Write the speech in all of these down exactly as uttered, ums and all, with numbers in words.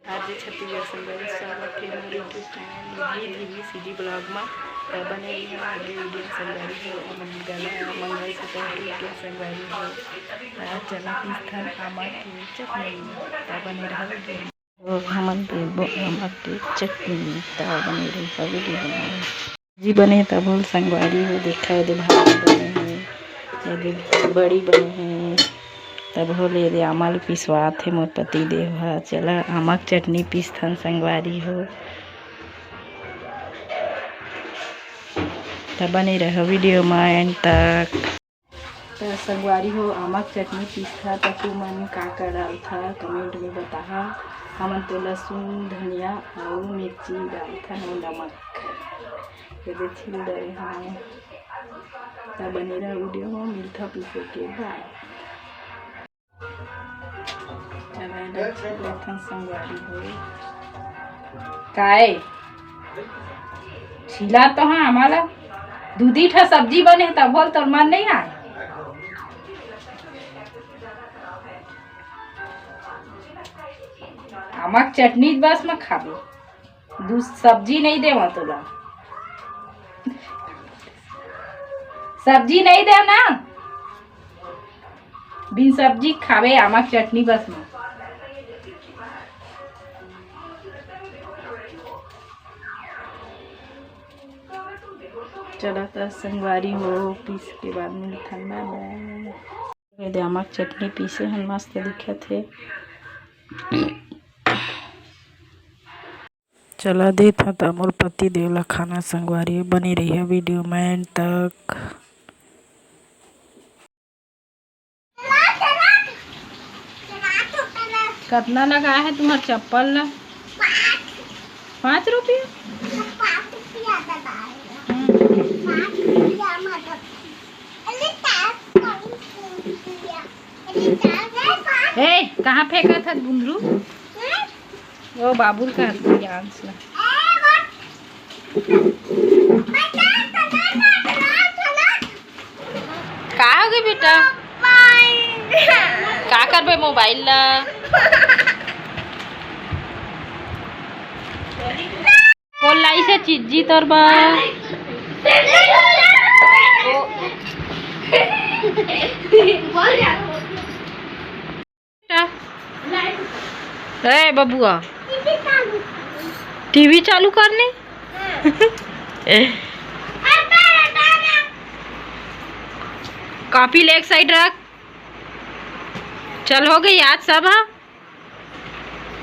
आज छत्तीसगढ़ संगवारी, स्वागत हे मोर YouTube चैनल निधि धीमी सीधी ब्लॉग मा। त बने रहिहा आगे वीडियो संगवारी हो, हमन गाना मंगल से पहले के संगवारी हो। त चला पीसथन आमा के चटनी, त बने रहा वीडियो। तो हमन पेरबो आमा के चटनी, त बने रहिहा वीडियो मा। जी बने हे तभो ले संगवारी हो, देखा एदे भात बने हे, एदे बड़ी बने हे, तभो ले एदे आमा ल पिसवात हे मोर पति देव ह। चला आमा के चटनी पीसथन संगवारी हो, त बने रहा वीडियो मा एंड तक। त संगवारी हो, आमा के चटनी पीसथा त तुमन का का डालथा, कमेंट में बताहा। हमन तो लहसुन, धनिया अउ मिर्ची डालथन अउ नमक। एदे छील डरे हन। त बने रहा वीडियो में, मिलथा पीसे के बाद। चला एला छील लेथन संगवारी हो। काय? छीला तो हाँ, हमारा दूधी ठा सब्जी बने हे, तभो ले तोर मन नहीं आए। आमा के चटनी बस म खाबे, दू सब्जी नहीं देवा तोला। सब्जी नहीं देव ना, बिन सब्जी खाबे आमा के चटनी बस म। चला त संगवारी हो, पीस के बाद मिलथन, बाय बाय। एदे आमा के चटनी पीसे हन, मस्त दिखत हे। चला देथन त मोर पति देव ला खाना संगवारी, बने रहिहा वीडियो में एंड तक। कतना लगा है तुम्हार चप्पल ला? पाँच रुपया? हम्म। ए, कहाँ फेंकत हस बुंदरू? ओ बाबुल का हाथ में डांस ला। का हो गे बेटा? का करबे मोबाइल ला? कोन लाइस हे चिज्जी तोर बर? ए बबुआ, टीवी चालू कर नी। कॉपी ले एक साइड रख। चल, हो गई याद सब, हाँ?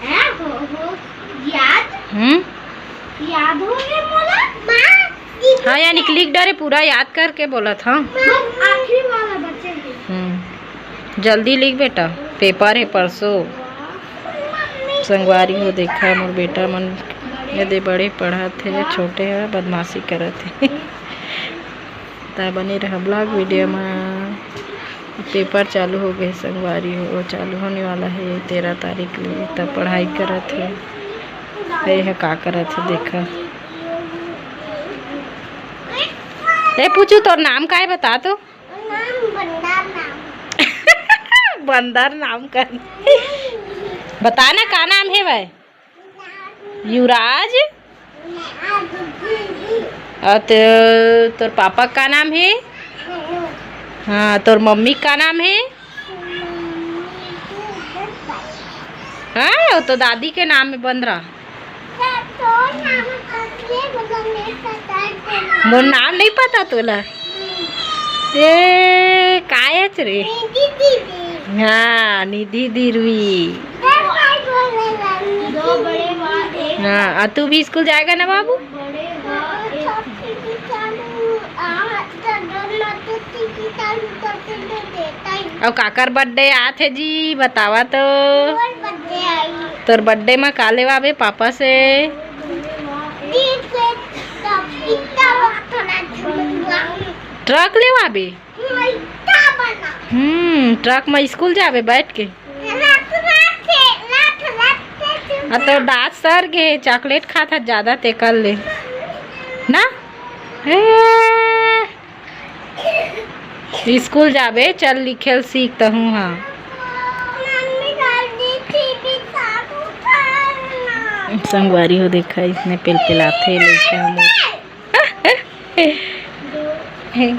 हैं? हो, हो, याद? हम्म। याद हो गए मोला? माँ, हाँ, यानी लिख डरे, पूरा याद करके बोलत, हाँ। बस आखिरी वाला बचे है। हम्म। जल्दी लिख बेटा, पेपर है परसों। मम्मी। संगवारी हो, देखा मोर बेटा मन, एदे बड़े पढ़त हे, छोटे ह बदमाशी करत हे। त बने रहा ब्लॉग वीडियो में। पेपर चालू हो गए संगवारी हो, चालू होने वाला है तेरह तारीख ले। त पढ़ाई करत हे, ये ह का करत हे देखा। ए पूछू, तोर नाम का है बता तो। नाम बंदर नाम। बंदर नाम का। बता ना का नाम है भाई। युवराज। और तो, तोर पापा का नाम है? हाँ, तोर मम्मी का नाम है? हाँ, वो तो दादी के नाम में बंद रहा। मोर नाम नहीं पता तोला? ए, कायच रे। हाँ, निधि दिरवी। हाँ, आ तू भी स्कूल जाएगा ना बाबू? और काकर बर्थडे आत हे जी, बतावा तो। तोर बर्थडे में का लेवाबे पापा से? ट्रक लेवाबे? हम्म, ट्रक में स्कूल जाबे बैठ के। आ तो दांत सर गे, चॉकलेट खात हस ज्यादा ते कर ले ना। ए, स्कूल जाबे, चल लिखेल सीख तहूँ हाँ। संगवारी हो, देखा, इसने पेलपेलाथे लइका मोर। हे।